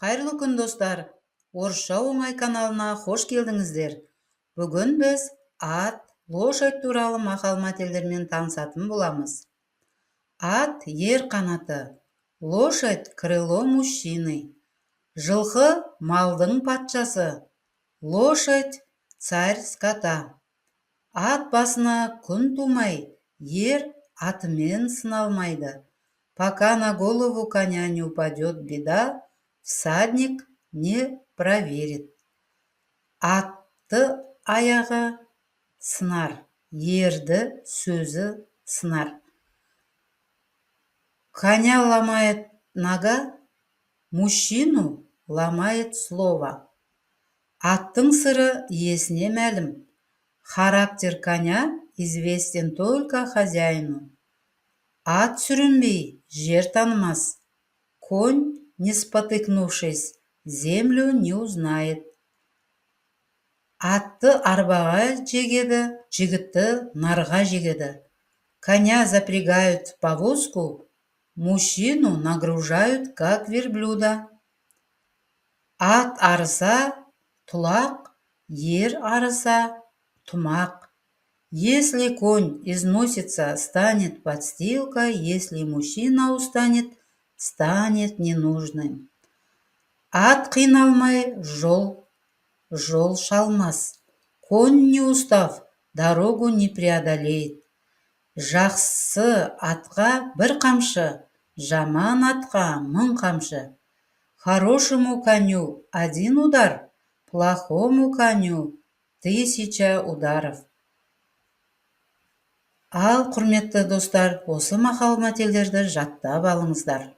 Қайырлы күн, достар! «Орысша оңай» каналына қош келдіңіздер! Бүгін біз ат, лошадь туралы мақал-мәтелдермен танысатын боламыз. Ат – ер қанаты. Лошадь – крыло мужчины. Жылқы – малдың патшасы. Лошадь – царь скота. Ат басына күн тумай, ер атымен сыналмайды. Пока на голову коня не упадет беда, всадник не проверит. Атты аяғы сынар, ерді сөзі сынар. Коня ломает нога, мужчину ломает слово. Аттың сыры иесіне мәлім. Характер коня известен только хозяину. Ат сүрінбей жер танымас. Конь, не спотыкнувшись, землю не узнает. Атты арбаға жегеді, жігітті нарға жегеді. Коня запрягают в повозку, мужчину нагружают, как верблюда. Ат арыса, тулақ, ер арыса, тұмақ. Если конь износится, станет подстилкой, если мужчина устанет, станет ненужным. Ат қиналмай жол шалмас. Конь, не устав, дорогу не преодолеет. Жақсы атқа бір қамшы, жаман атқа мың қамшы. Хорошему коню один удар, плохому коню тысяча ударов. Ал, құрметті достар, осы мақал мәтелдерді жаттап алыңыздар.